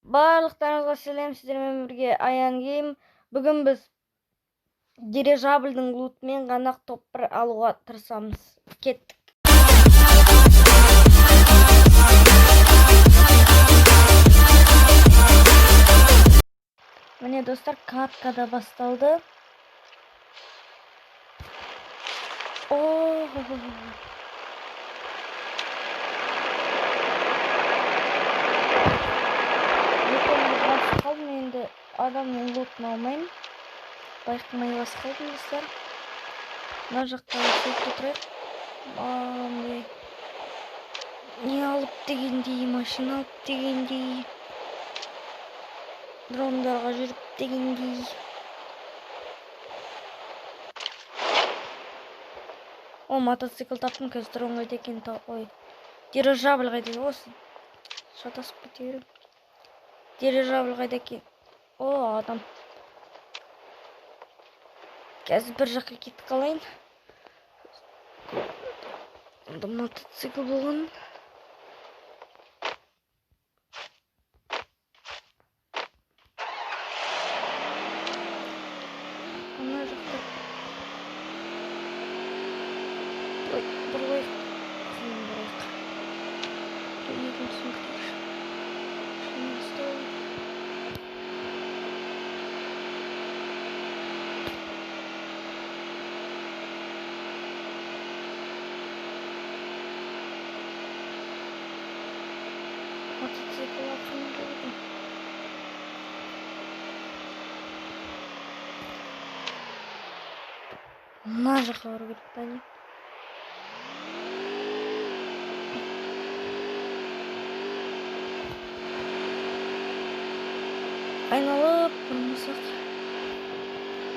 Барлықтарыңызға сәлем, сіздермен бірге Аян Гейм. Бүгін біз дирижабльдің лутымен ғана топ 1 алуға тырысамыз. Кеттік. Міне достар, каткада басталды. О, қалдым енді, адамның лутын алмаймын. Байқамай басып қалдым достар. Мына жақта сөйтіп отырайық. Андай не алып дегендей, машина алып дегендей, дрондарға жүріп дегендей. О, мотоцикл таптым, қазір дрон қайда екен, ой, дирижабль қайда екен, осы шатасып кете беремін. Дирижабль қайда екен? О, адам. Қазір бір жаққа кетіп қалайын. Онда мотоцикл болған. Ана жақта. Ой, бұрылайық. Бұрылайық. Екіншісін күтейікші. Мотоцикл ақырын келген. Мына жаққа бару керек па не? Айналып бармасақ,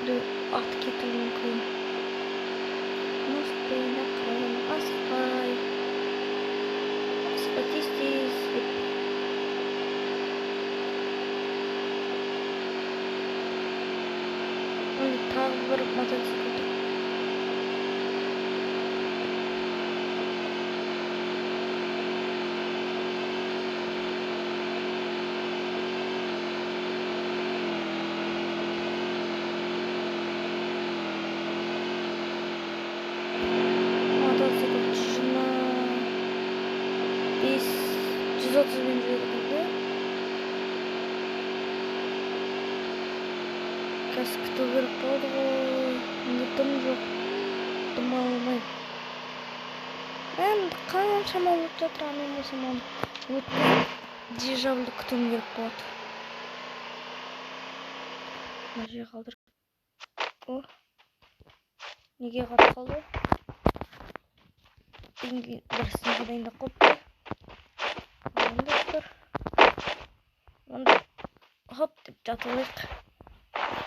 біреу ат кетуі мүмкін. Асықпай, ақырын, асықпай. Асықпай, тез-тез деп. Тағы бір мотоцикл тұр. Мотоцикл 125, 130-бен жүреді екен де. Қазір күту керек болды ғой. Менде дым жоқ. Дым ала алмаймын. Енді қаншама лут жатыр, а мен болсам оны өткізіп дирижабльді күтуім керек болады. Мына жерге қалдырып. О, неге қатып қалды? Пингвин бір сынға дайындап қойыпты. Достар, онда хоп деп жатып алайық.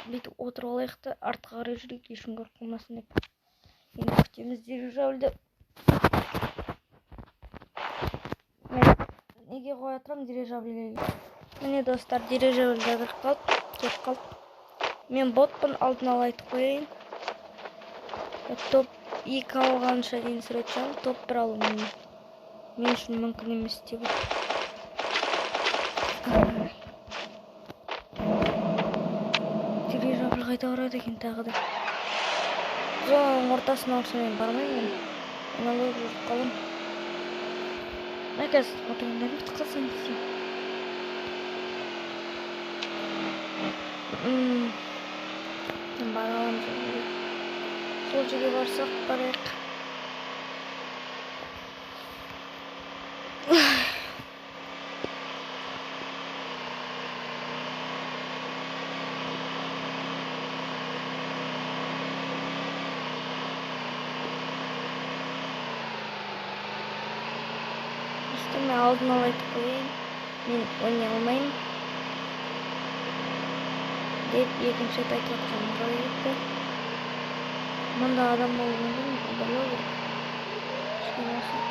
Бүйтіп отырып алайық та артқа қарай жүрейік, ешкім көріп қалмасын деп. Енді күтеміз дирижабльді. Мен неге қоя тұрамын дирижабльге? Міне достар, дирижабль кіріп қалды, кетіп қалды. Мен ботпын, алдын ала айтып қояйын. Топ 2 алғанша дейін сурет шығамын, топ 1 алу мен үшін мүмкін емес деп. Дирижабль қайда барады екен тағы да? Зонаның ортасына барсам мен бармаймын, мен айналып жүріп қаламын. Мына қазір моторымдан кетіп қалсам десем. Мен бара аламын сол жерге. Сол жерге барсақ барайық. Мен алдын ала айтып қояйын, мен ойнай алмаймын деп екінші рет айтып жатқаным қалай кетті. Мұнда адам болуы мүмкін, абайлау керек. Кішкене болсын.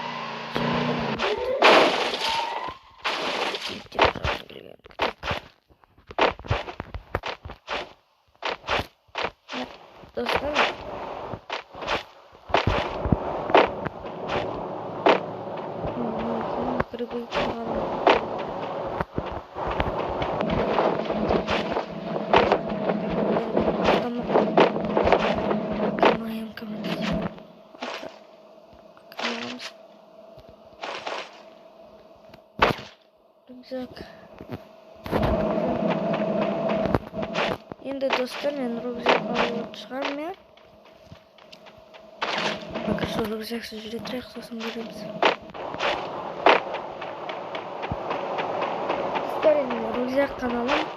Достар, грибы. Енді достар, мен рюкзак алып шығармын, иә. Пока что рюкзаксыз жүре тұрайық, сосын көреміз. Достар, енді рюкзак қана аламын.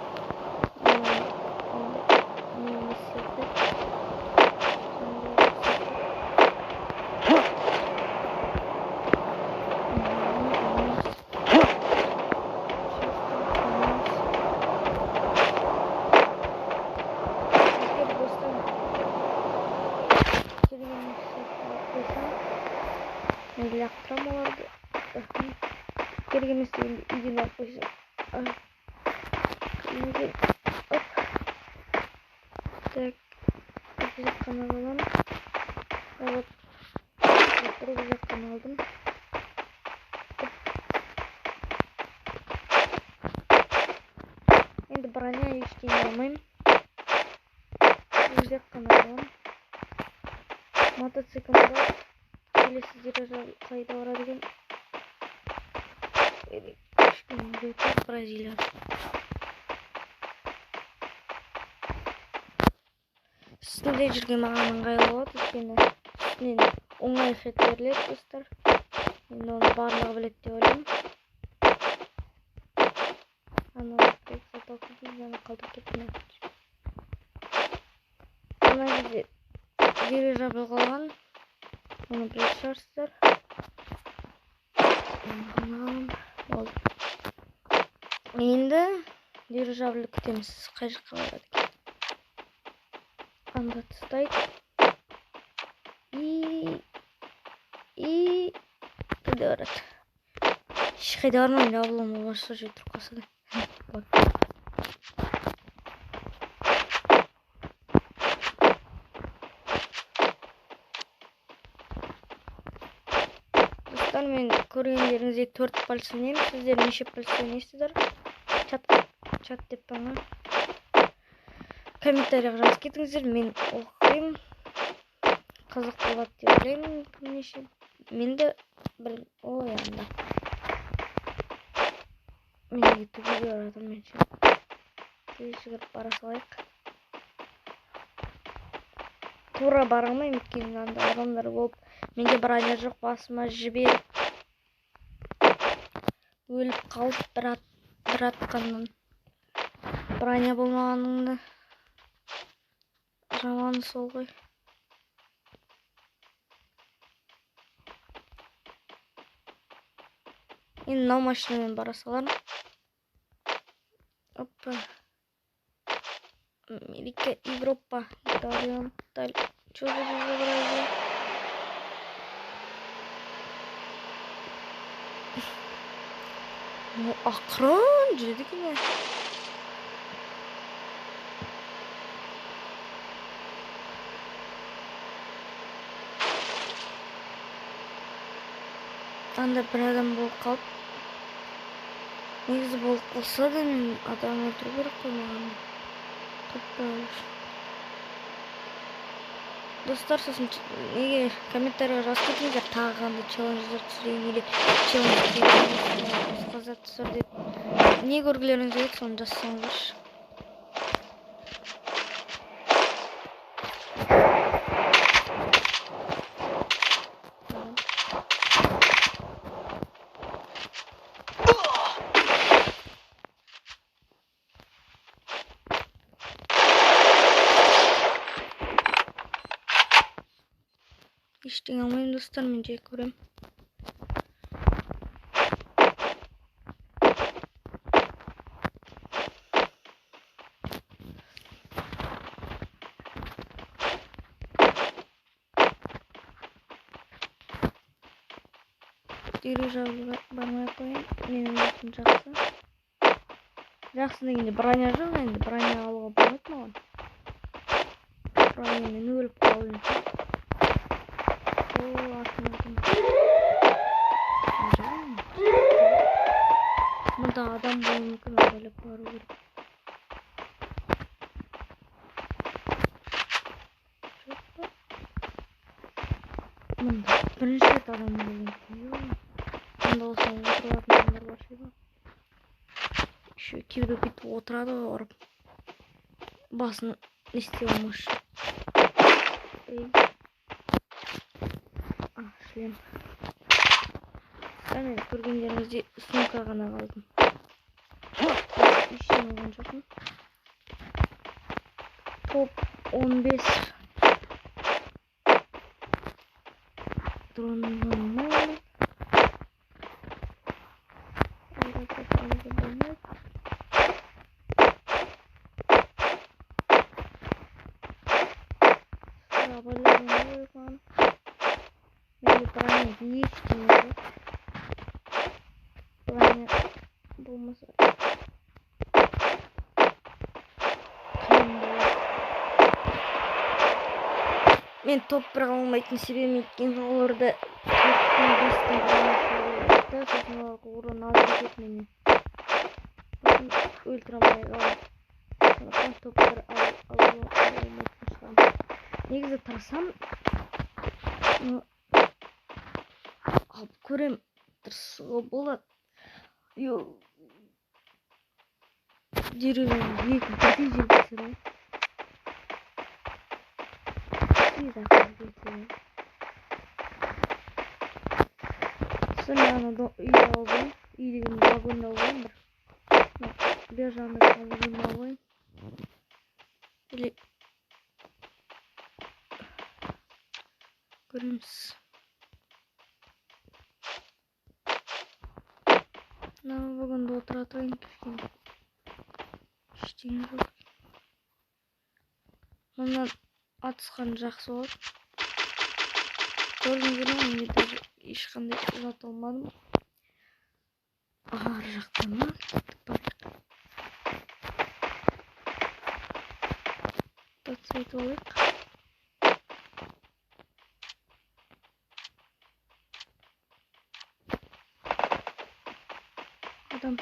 Мен лақтырамын оларды. Керек емес дегенде үйден алып қойсам. Үйден. Оп. Так. Рюкзак қана аламын. Вот. Рюкзак қана алдым. Енді броня ештеңе алмаймын. Рюкзак қана аламын. Мотоциклімді алып, келесі дирижабль қайда барады екен? Кішкене Бразилия. Үстінде жүрген маған ыңғайлы болады, өйткені үстінен оңай хет беріледі, достар. Енді оны барлығы біледі деп ойлаймын. Ана қалдырып кеттім. Ана жерде дирижабль қалған. Оны білетін шығарсыздар. Болды. Енді дирижабльді күтеміз. Қай жаққа барады екен? Анда тастайды. И қайда барады? Ешқайда бармаймын, жабыламын, олар сол жерде тұрып қалса да. Достар, мен көргендеріңіздей 4 пальц ойнаймын. Сіздер неше пальц ойнайсыздар? Чат деп бана комментарийға жазып кетіңіздер, мен оқимын. Қызық болады деп ойлаймын. Неше мен де бір ой анда. Мен ютубеге баратырмын мен ше. Тез жүгіріп бара салайық. Тура бара алмаймын, өйткені анда адамдар болып, менде броня жоқ, басыма жіберіп өліп қалып бір атқаннан. Броня болмағаныңда жаман сол ғой. Енді мынау машинамен бара салармын. Опа. Америка, Европа, Италия, Италия. Чё за безобразие? Ну, ақырын жүреді екен. Анда бір адам болып қалып, негізі болып қалса да мен адам өлтіру керек қой маған. Таппай. Достар, сосын неге комментарийға жазып кетіңіздер, тағы қандай челлендждер түсірейін или челлендж басқа зат түсір деп. Не көргілеріңіз келеді, соны жазсаңыздаршы. Ештеңе алмаймын, достар, мен жай көремін. Дирижабльға бармай ақ қояйын, менің досым жақсы. Жақсы дегенде броня жоқ, енді броня алуға болмайды маған. Бронямен өліп қалу. Мында адам болуы мүмкін, абайлап бару керек. Жоқ па? Мында бірінші рет адам болуы мүмкін. Мында болса отыратын адамдар бар шығар. Еще кейбіреу бүйтіп отырады ғой ұрып. Басын не істей алмас үшін. Ей. А, шлем. Мен көргендеріңіздей сумка ғана қалдым. Ештеңе алған жоқпын. Топ 15 дронын алмаймын. Болмайды. Менде броня ештеңе жоқ. Броня болмаса қиын болады. Мен топ бір алмайтын себебім өйткені оларда 4-тен 5-тен бронясы болады да, сосын оларға урон аз кетеді менен. Сосын өлтіре алмай қаламын. Сондықтан топ бір алмайтын шығармын. Негізі тырысам, алып көрем, тырысуға болады. Деревьяны екі бірдей жерге түсіремін. Жақын жерге түсіремін. Сосын мен ана үйді алып алайын. Үй деген вагонды алып алайын бір. Бер жағында тұрған вагонды алып алайын. Или көреміз. Мына вагонда отыра тұрайын кішкене. Ештеңе жоқ. Мындан атысқан жақсы болады. Көрдіңіздер ме, мен даже ешқандай зат алмадым. Ар жақта ма? Кеттік, барайық. Подсветіп алайық. Адам.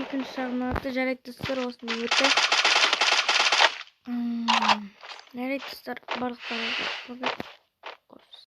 Екінші жағын атты. Жарайды достар, осымен өтті. Жарайды достар, барлықтарыңызға